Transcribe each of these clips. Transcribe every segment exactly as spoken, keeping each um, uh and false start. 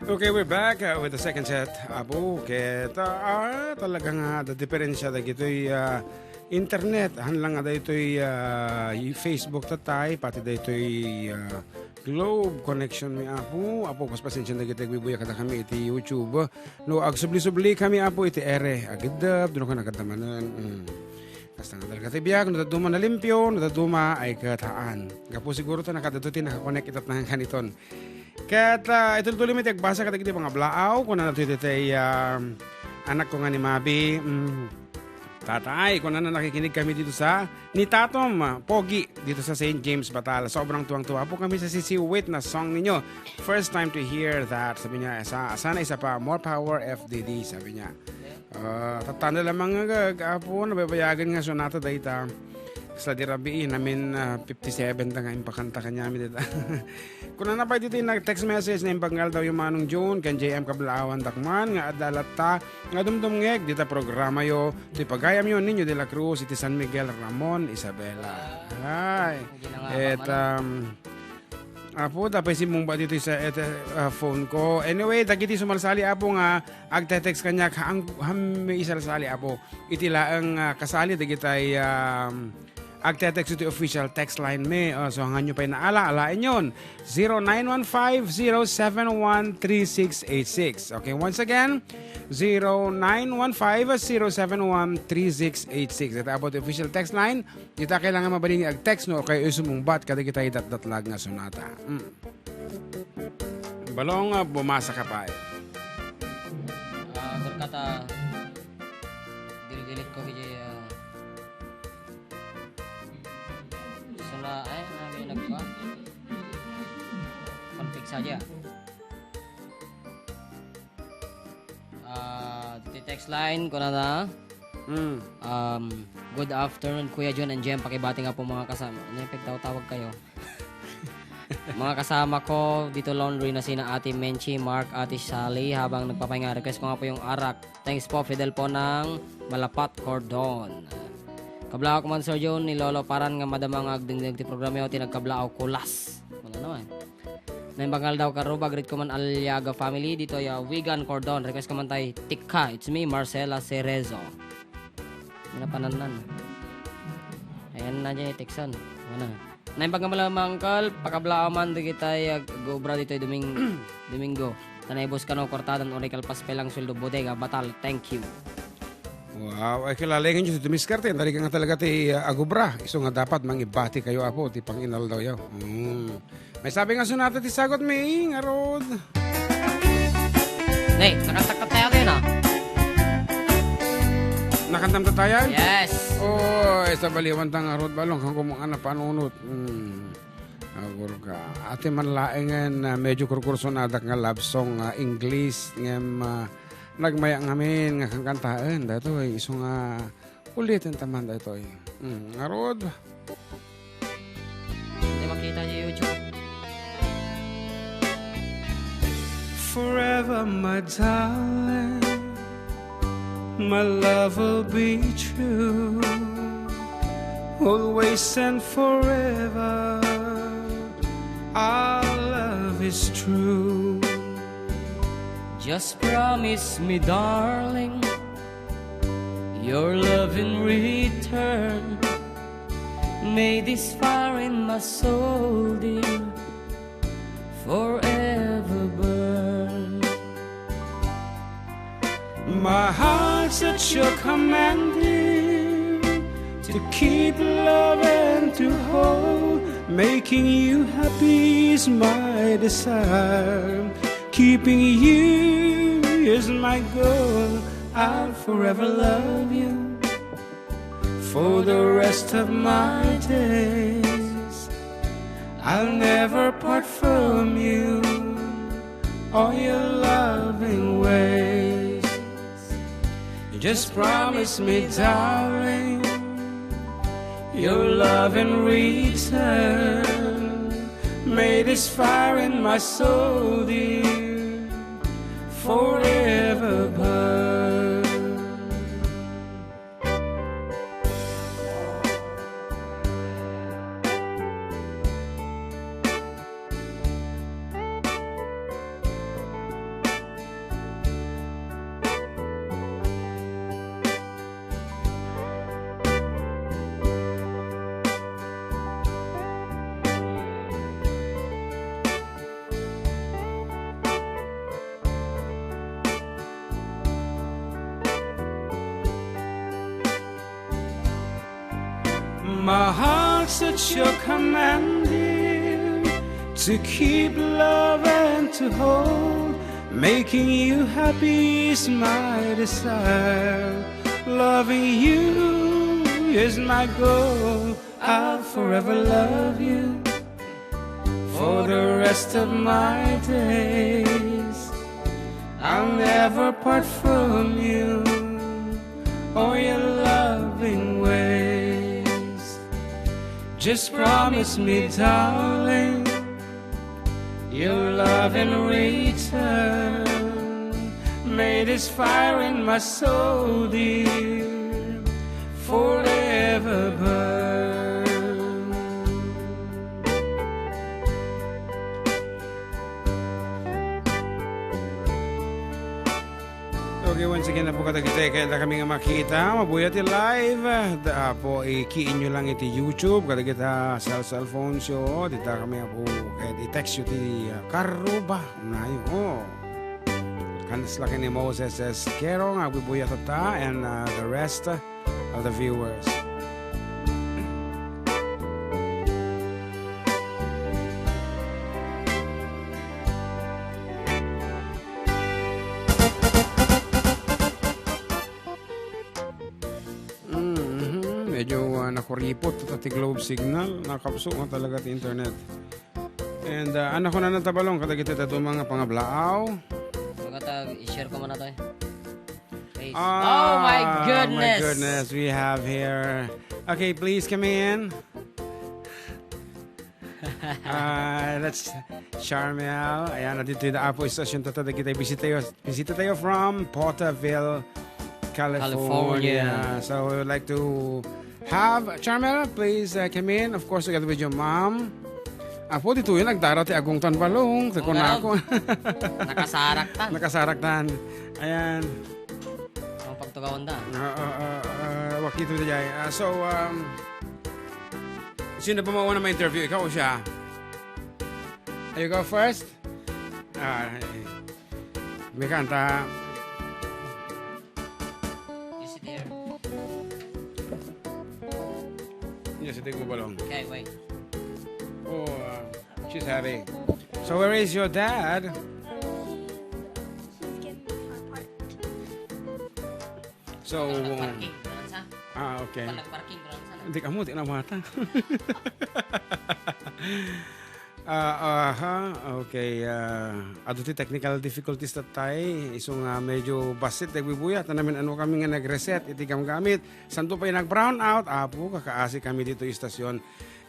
Okay, we're back uh, with the second set, Apo. Ket uh, ah, talaga nga the diferensya dagitoy uh, internet, han lang nga daytoy uh, y- Facebook tatay, pati daytoy uh, Globe connection mi, Apo. Apo, paspasensya dagiti agbibuya kada kami iti YouTube. No, agsubli-subli kami, Apo, iti ere. Agiddep, duno ka nagkadamanan. Mm. Kasta nga talaga ti biag, no dadduma nalimpio, no dadduma ay ket haan. Gapu siguro ta nakadadto ti nakakonek itat nangan kaniton. Ket ah, itultuloy mi ti agbasa kadagiti pangablaaw, kunana ditoy ti ah, anak ko nga ni Mabi. Mm. Tatay, kunana nakikinig kami dito sa ni Tatom ah, Pogi dito sa Saint James Batal. Sobrang tuwang-tuwa po kami sa sisiwit na song ninyo. First time to hear that. Sabi niya, sa, sana isa pa, more power F D D, sabi niya. Ah, tattanda lamang nga gag, apo, nababayagan nga sonata dayta. Kasla di rabii, namin ah, fifty-seven ta nga impakanta kanyami dita. Kunana pay ditoy nag-text message, naimbag nga aldawyo Manong June ken J M Kablaawan dakman nga adda latta nga dumdumngeg dita programayo, ti pagayamyo Niño de la Cruz iti San Miguel, Ramon, Isabela. Ay, Hindi na nga et, mama, no? um, Apo, tapay simmungbat ditoy sa et, ah, phone ko. Anyway, dagiti sumalsali, Apo, nga agte-text kaniak, ha, ang, ham, may isalsali, Apo. Iti laeng ah, kasali dagitay um, agte-text iti official text line mi. Oh, so, hanganyo pay naala, alaenyon. Zero nine one five, zero seven one, three six eight six. Okay, once again, zero nine one five, zero seven one, three six eight six. Iti Apo ti official text line. Ita kailangan mabalin nga ag-text no kay sumungbat kadagitay datdatlag nga sonata. Mm. Balong, ah, bumasa ka pay. Ah, korkata, diligilit ko kiti, ah, sona, ay, ano yung nagpa? Config saja. Ah, ti text line, kunana. Mm. Um, good afternoon, Kuya John and Jem. Pakibati nga po mga kasama. Ano yung pagtaw-tawag kayo? Mga kasama ko dito laundry na sina Ate Menchi, Mark, Ate Sally, habang nagpapay nga request ko nga po yung arak. Thanks po, Fidel po ng Malapat, Cordon. Kablaak man, Sir John, ni Lolo Paran nga madama nga agdengdeng ti programa ti nagkablaak kulas. Wala naman. Naimbag nga aldaw, Karuba, greet ko man Aliaga family, ditoy, ah, Wigan, Cordon. Request ko man tay, Tikka, it's me, Marcela Cerezo. Ano pa nan nan? Ayan na dyan, Texan. Ano? Naimbag nga malamang, Uncle, pakablaaw man, di kita, ah, gubra ditoy Doming-, Domingo. Tanay bus kano, kwartadan, uri kalpas pelang sweldo bodega, batal. Thank you. Wow, ay kilalaingan nyo ti dumiskarte. Narigan nga talaga ti uh, agubra. Isu nga dapat mangibati kayo, Apo, ti panginaldawyo. Mm. May sabi nga sonata ti sagot mi, ngarud. Nay, nakantak tayo kayo na. Nakantam ta tayan? Yes. Oy, sa baliwan ta ngarud, balong, kang kumang anak panunot. Mm. Agurga. Ati man laengen, uh, medyo kurkursonadak nga love song nga English, ngem uh, nagmaya ngamin nga kangkantaen. Datoy, isu nga Ulitin ta man daytoy. Mm, ngarud. Hindi makita niyo YouTube. Forever, my darling, my love will be true. Always and forever, our love is true. Just promise me, darling, your love in return. May this fire in my soul, dear, forever burn. My heart's at your command, dear, to keep love and to hold. Making you happy is my desire. Keeping you is my goal. I'll forever love you for the rest of my days. I'll never part from you or your loving ways. Just promise me, darling, your love in return. May this fire in my soul, dear, forever burn. A heart such a commanding to keep, love, and to hold. Making you happy is my desire. Loving you is my goal. I'll forever love you for the rest of my days. I'll never part from you or your loving ways. Just promise me, darling, your love in return. May this fire in my soul, dear, forever burn. Okay, once again, Apo, kadagiti kayat kami nga makita, mabuya ti live. Da, Apo, i-key-in nyo lang iti YouTube, kadagiti cell, cellphone yo, dita kami, Apo, ket i-text yo ti, ah, Karuba, nayo. Kanas la ken ni Moses Esquero nga agbubuya tatta, and, ah, the rest, ah, of the viewers. Mhm, medyo, ah, nakuripot ta ti Globe signal. Nakapsut nga talaga ti internet. And, ah, ania kunana ta, Balong, kadagiti dadduma nga pangablaaw? Baga ta, i-share ko man nato, eh. Please. Ah, oh my my goodness. Goodness, we have here. Okay, please come in. Ah, that's Charmel. Ayan, adtoy iti Apo Station tatta dagiti bisita tayo, bisita tayo from Porterville, California. California. So we would like to have Charmel, please, uh, come in. Of course, together with your mom. Apo, ditoy nagdara ti agongtan, Balong. Ti kunakon. Nakasaraktan. Nakasaraktan. Ayan. Ang pagtugawan da. Ah, ah, ah, ah, wakito da jay. Ah, so, um, sino ba mauna ma-interview? Ikaw o siya? You go first? Ah, eh. May kanta. You sit here. Yes, I think, Balong. Okay, wait. Oh, uh, she's happy. So where is your dad? She's getting her part. So, parking, Bronsa. Ah, okay. Parking, Bronsa, no? Hindi ka mo, di na mata. Ah, aha, okay, ah, adu ti technical difficulties tatta, isu nga medyo bassit ti agbubuya, ta namin-ano kami nga nag-reset iti gamgamit. Santo pay nag-brown out, Apo, kakaasi kami ditoy istasyon.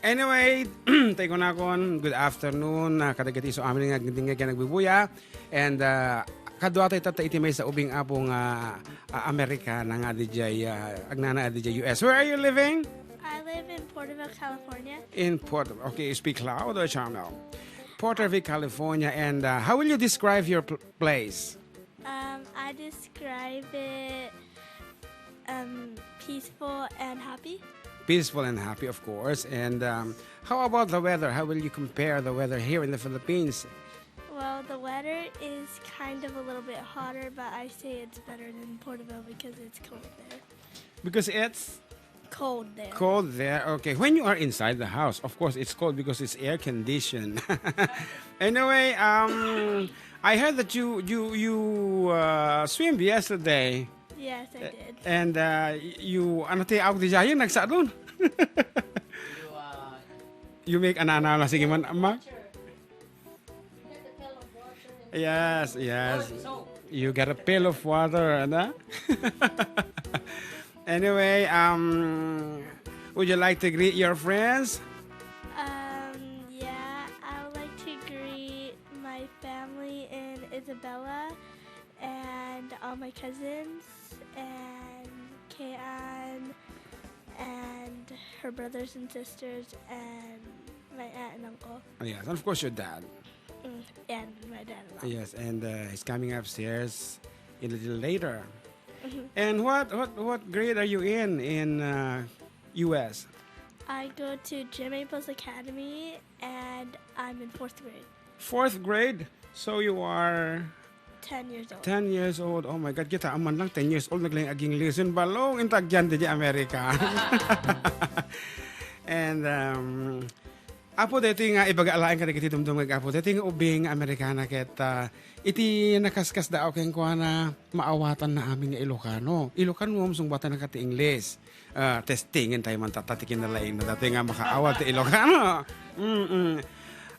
Anyway, tay kunakon, good afternoon, ah, kadagiti isu amin nga agdingdingngeg ken agbubuya. And, ah, kaduatayo tatta iti maysa ubing, Apo, nga, ah, Amerikana nga adi jay, ah, agnana adi jay U S. Where are you living? I live in Porterville, California. In Port-, okay, speak loud, uh, Charmel. Porterville, California, and, uh, how will you describe your pl-, place? Um, I describe it, um, peaceful and happy. Peaceful and happy, of course. And, um, how about the weather? How will you compare the weather here in the Philippines? Well, the weather is kind of a little bit hotter, but I say it's better than Porterville because it's cold there. Because it's cold there. Cold there. Okay. When you are inside the house, of course, it's cold because it's air conditioned. Anyway, um, I heard that you you you uh, swim yesterday. Yes, I did. And uh, you, ano ti awag diay, nagsadun? You make anana la, sige man, ma. Yes, yes. You get a pail of water, ano? Anyway, um, would you like to greet your friends? Um, yeah, I would like to greet my family in Isabela and all my cousins and Kayan and her brothers and sisters and my aunt and uncle. Yes, and of course your dad. Mm, and my dad. Yes, and uh, he's coming upstairs in a little later. And what, what, what grade are you in in uh, U S? I go to Jim Maples Academy and I'm in fourth grade. Fourth grade? So you are ten years old. Ten years old. Oh my God, kita man lang ten years old, naglaing aging lesson, Balong, intagyan di Amerika. And, um, Apo, daytoy nga ibaga laeng kadagiti dumdumngeg, Apo, daytoy nga ubing nga Amerikana ket, ah, iti nakaskasdaaw kenkuana, maawatanna amin nga Ilocano. Ilocano, sungbatanna ket ti Ingles. Ah, testingen tayo man tatta ti kinalaing na daytoy nga makaawat ti Ilocano. Mm-mm.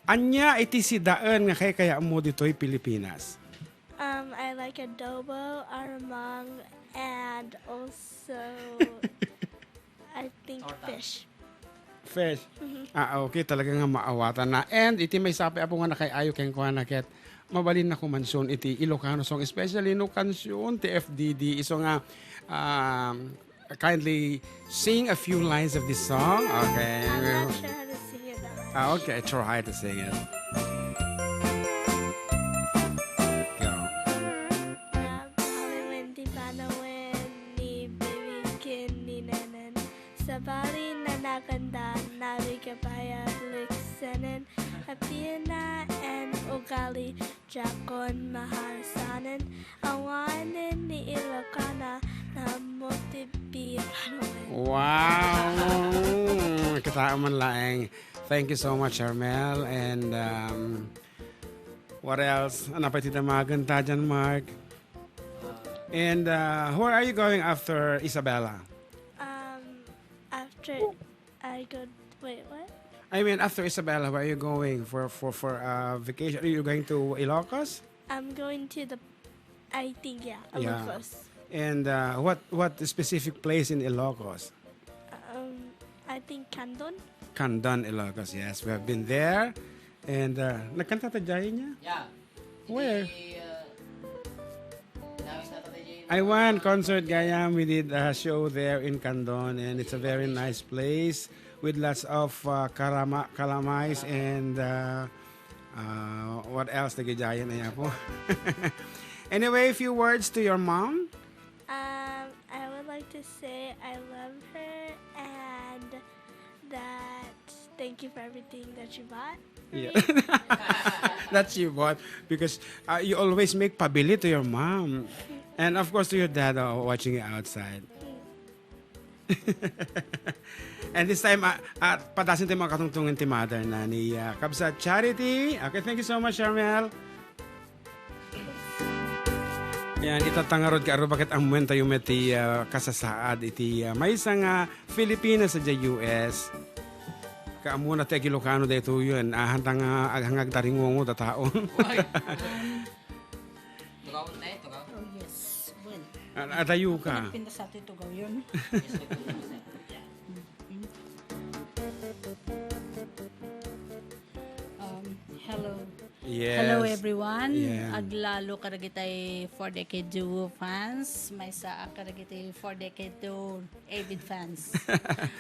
Ania iti sidaen nga kaykayaatmo ditoy Pilipinas? Um, I like adobo, armang, and also, I think, fish. Fish? Mhm. Ah, okay. Talaga nga maawatanna. And iti maysa pay, Apo, nga nakay-ayo kenkuana ket mabalinna kumansion iti Ilocano song, especially no kansion ti F D D. Isu nga, um, kindly sing a few lines of this song. Okay. I'm not sure how to sing it, though. Ah, okay. Try to sing it. Go. Nagpakaliwen ti panawen ni Baby ken ni Nenen. Sabali nanakanda, nabigapaya liksenen. Apina en ugali, jakon maharasanen. Awanen ni Ilocana, namotibi panawen. Wow! Kita man laeng. Thank you so much, Armel. And, um, what else? Ano pa ti damagan ta dyan, Mark? And, uh, where are you going after Isabela? Um, after I go, wait, what? I mean, after Isabela, where are you going for, for, for, uh, vacation? Are you going to Ilocos? I'm going to the, I think, yeah, Yeah. Ilocos. And, uh, what, what specific place in Ilocos? Um, I think Candon. Candon, Ilocos, yes. We have been there. And, uh, nagkanta ta diay niya? Yeah. Where? Iti, uh, I went concert gayam. We did a show there in Candon, and it's a very nice place with lots of, uh, karama-, kalamais and, uh, uh, what else? Tagijayan na po. Anyway, a few words to your mom. Um, I would like to say I love her and that thank you for everything that you bought for Yeah. me. That's you bought because, uh, you always make pabili to your mom. And of course to your dad, uh, watching you outside. And this time, ah, ah, padasen ti mga katungtungen ti mother na ni, ah, Kabsat Charity. Okay, thank you so much, Charmel. Yan, itatta ngarud, kaaro, baket ammoentayo met ti, ah, kasasaad iti, ah, maysa nga Filipina sadiay U S. Kaammo na ti agilokano daytoyen. Ahan ta nga aghangag taringongo da taon. Ay. Tugaw, ne? Tugaw? Oh, yes. Well, Adayo ka. Pinapinda sa ato tugaw yun. Yes, tugaw. Um, hello. Yes. Hello, everyone. Yeah. Aglalo kadagitay Four Decade Duo fans. Maysa kadagitay Four Decade Duo avid fans.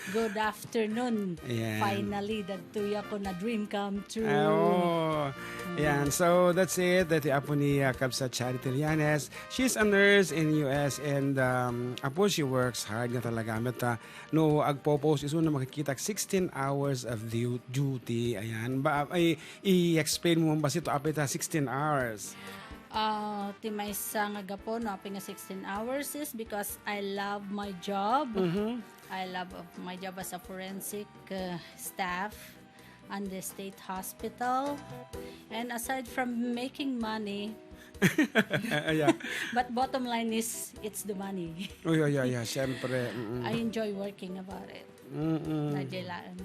Good afternoon. Ayan. Finally, dagtoy ako na dream come true. Ah, oo. Mm. Ayan. So, that's it. Dati apo ni, uh, Kabsat Charity Llanes. She's a nurse in U S and, um, apo, she works hard nga talaga. Met, uh, no, agpo-post isu na makikita sixteen hours of du-, duty. Ayan. Ba, ay, i-explain mo ba sito apay ta sixteen hours? Ah, ti maysa nga gapu no apay nga sixteen hours is because I love my job. Mhm. I love of my job as a forensic, uh, staff on the state hospital. And aside from making money, Yeah. but bottom line is, it's the money. Oh, yeah, yeah, yeah. Siyempre. Mm-mm. I enjoy working about it. Mm-mm. Nadya laeng.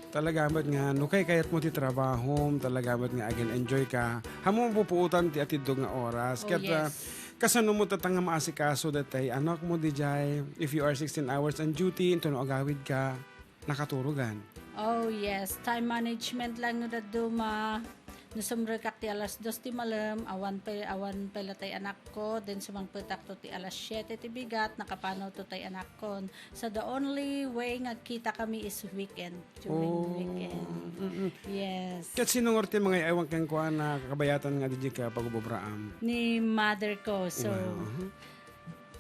Talaga met nga, no, kaykayat mo ti trabahom, talaga met nga, again, enjoy ka. Hamu pupuotan ti atiddog nga oras. Oh, Ket, ah, yes. Kasano mo tatang nga maasikaso datay anak mo, dijay? If you are sixteen hours on duty, into no agawid ka, nakaturogan. Oh, yes. Time management lang no dadduma. No sumrekak ti alas dos ti malem, awan pay, awan pay la tay anakko, then sumangpetak to ti alas siete ti bigat, nakapanaw to tay anakkon. So, the only way nga agkita kami is weekend, during Oh. weekend. Mm-mm. Yes. Ket sino ngarud ti mangay-aywan kenkuana, kabayatan nga didi ka pagubobraam? Ni mother ko. So, Wow.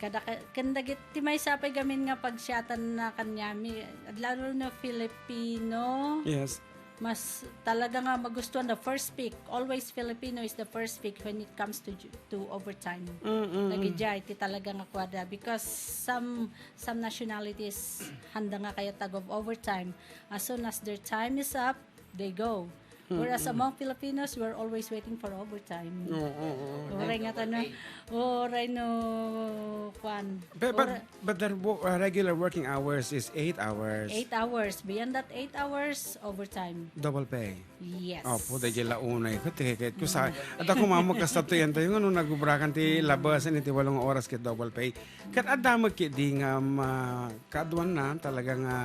kada ka-, ken dagit-, ti maysa pay gamin nga pagsiatan na kaniami, adlaw no Filipino. Yes. Mas talaga nga magustuhan the first pick. Always Filipino is the first pick when it comes to ju-, to overtime. Mm, mm, mm. Dagiti ay ti talaga nga kuada because some some nationalities handa nga kayat tag-overtime. As soon as their time is up, they go. Whereas among Filipinos, we're always waiting for overtime. Oo, oo, oo. Oray nga tano. Oray no, kwan. But, but, Ora- but the wo-, uh, regular working hours is eight hours. Eight hours. Beyond that eight hours, overtime. Double pay. Yes. Opo, dahil la unay ko, tiket ko sa, at ako mamag kasta to yan tayo, ano, nagubrakan ti labasan iti walong oras ket double pay. Kat adda mo ket di nga ma-, kaduan na, talaga nga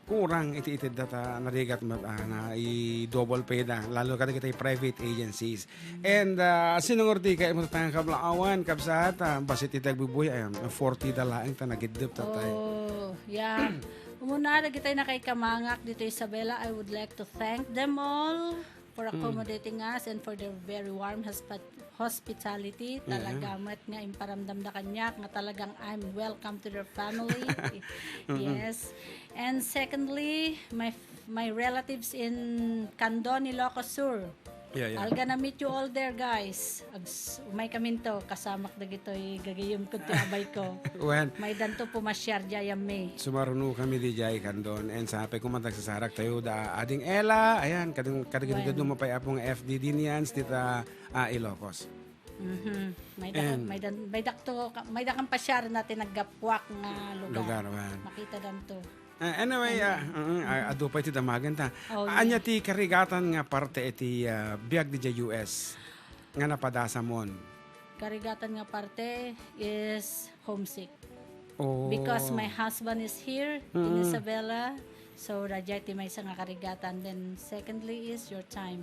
kurang iti itedda ta narigat met, ah, nga i-double pay da, lalo kadagiti private agencies. And, ah, sinungor ti kay mo tatang kablaawan, kabsat, ah, basit iti agbubuya, ayan, forty da laeng ta nagiddep tatay. Oh, yeah. Umuna, dagitay nakaikamangak dito, Isabela, I would like to thank them all for accommodating us and for their very warm hospi-, hospitality. Talaga met nga imparamdam da kaniak nga talagang I'm welcome to their family. Yes. And secondly, my my relatives in Candon, Ilocos Sur. Yeah, yeah. I'll gonna meet you all there, guys. Ags-, umay kaminto, kasamak dagitoy gagayem ko ti abay ko. Wen. Maydanto pumasyar diay a mi. Sumaruno kami di jay Candon. And sa pay kumantag sa sarak tayo da Ading Ella. Ayan, kadang kadang Wen. Kadang mapay apong F D D niyan, dita, ah, Ilocos. Mhm. Mayda, And mayda, mayda to, mayda kan pasyar na ti naggapuak nga lugar. Lugar, wen. Makita danto. Ah, anyway, ah, mm, ah, adu pay ti damagen ta. Oh, ania ti karigatan nga parte iti, ah, biag didiay U S nga napadasamon? Karigatan nga parte is homesick. Oh. Because my husband is here in Isabela, so daydiay ti maysa nga karigatan. Then secondly is your time.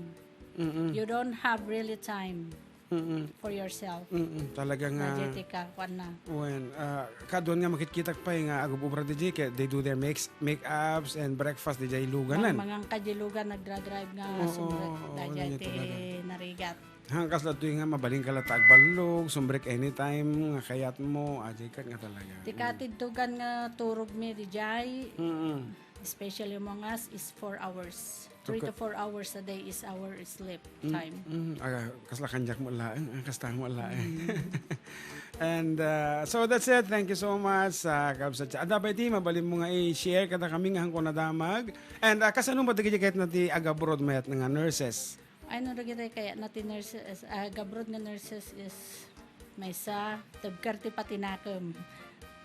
Mm-mm. You don't have really time Mm-mm. for yourself. Mm-mm. Talaga nga. Daydiay ti kakuan na. Wen, ah, kaduan nga makitkitak pay nga agub-ubra didiay, kay they do their makes, make-ups and breakfast didiay luganan. Mang-, mangan ka diay lugan, nagdra-drive nga Oo, sumrek. Oo, daydiay ti talaga. Narigat. Haan, kasla toy nga mabalinka latta agballog, sumrek anytime nga kayatmo, adiay ket nga talaga. Ti katidtugan nga turogmi didiay, Mm-mm. especially among us, is four hours. Three to four hours a day is our sleep time. Mm, aga, kasla kaniak mo laeng, ah, kasta mo laeng. And, uh, so that's it. Thank you so much, uh, Kabsat. Adda pay ti mabalin mo nga i-share kadakami nga haan ko nadamag. And, uh, kasano mo dagiti kayatna ti agabroad met nga nurses? Ay, no, dagiti kayatna ti nurses, ah, agabroad nga nurses is maysa, tebker ti patinakem.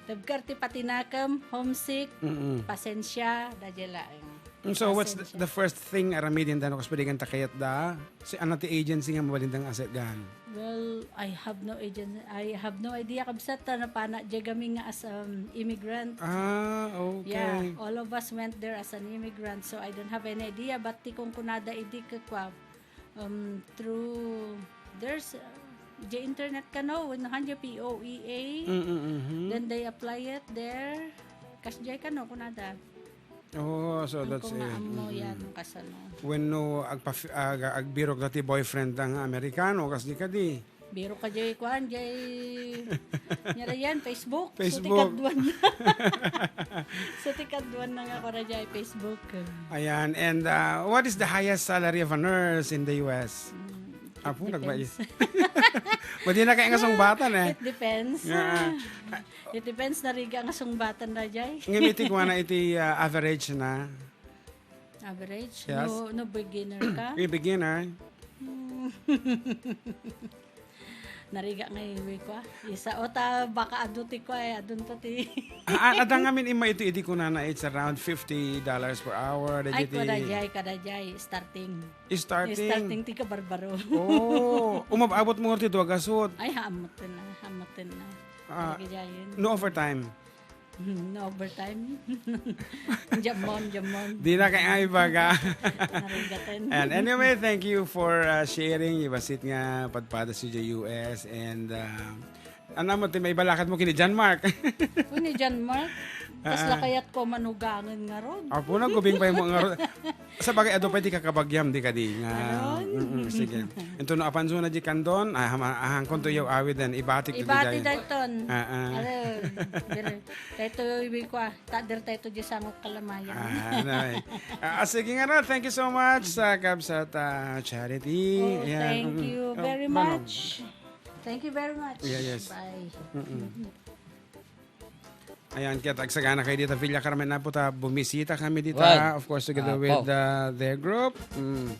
Tebker ti patinakem, homesick, Mm-mm. pasensia, daydiay laeng. Mm, so what's the, Pasensia. The first thing aramidenda no kas padigan ta kayatda? Si, ano ti agency nga mabalinda nga assetgan? Well, I have no agency. I have no idea, kabsat, ta napana diay gamin nga as, um, immigrant. Ah, okay. Yeah, all of us went there as an immigrant, so I don't have any idea. But ti kunkunada idi kekua, um, through, there's, uh, the internet kano, wenno haan diay P O E A. Mm, mm, mhm. Then they apply it there. Kasdiay kano, kunada. Oh, so that's it. Angko nga ammo yan, Mm-mm. Kasano. Wenno agpa-, ag-, agbirok dati boyfriend nga Amerikano, kasdi kadi. Biro ka jay kuan, jay, nia yan, Facebook. Facebook. So, ti kaduan. So, ti kaduan na nga kora jay Facebook. Ayan, and, uh, what is the highest salary of a nurse in the U S? Mm, it Apo, depends. Nagmais. Pwede na kaya nga sungbatan, eh. It depends. Yeah. It depends, narigat nga sungbatan na jay. Ngem iti kuana iti, uh, average na. Average? Yes. No, no beginner ka? Yung beginner. Hmm. Narigat nga iwi ko, ah. Isa o ta, baka adu ti ko, eh, adun to ti. Ah, ah, adda ngamin imma iti, iti kunana, it's around fifty dollars per hour. Ay, dagiti kada jay, kada jay, starting. Starting? Starting ti kabarbaro. Oh, umab-abot mo nga ti dua gasut. Ay, haamuten na, haamuten na. Ah, Kada jay yun. No overtime? Hmm, no overtime. Jammon, jammon. Di na kay ay baga. Narigaten. And anyway, thank you for, uh, sharing. Ibasit nga padpada sa U S and, uh, ano mo, ti may balakat mo kini John Mark? Kini John Mark? Kasla kayat ko manugangen ngarud. Apo, nagubing pay mo ngarud. Sabagay, adu pay ti kakabagiam, di kadi nga. Aron. Mm, mm, sige. Ento no apanso na di kandon, ah, hama-, ahan konto yaw awiden, ibati ko Ibati diay. Dayton. Ah, ah. Aron. Dire, dayto iwi ko, ah. Ta, dire dayto di sango kalamayan. Ah, nay. Ah, sige nga na. Thank you so much sa Kabsat, ah, Charity. Oh, ayan, thank mm, you oh, very Manong. Much. Thank you very much. Yeah, yes. Bye. Mm-mm. Ayan, kaya tagsagana kayo dito, Villa Carmen na po ta, bumisita kami dito, Wan. Of course, together Ah, with po. Uh, their group. Mm.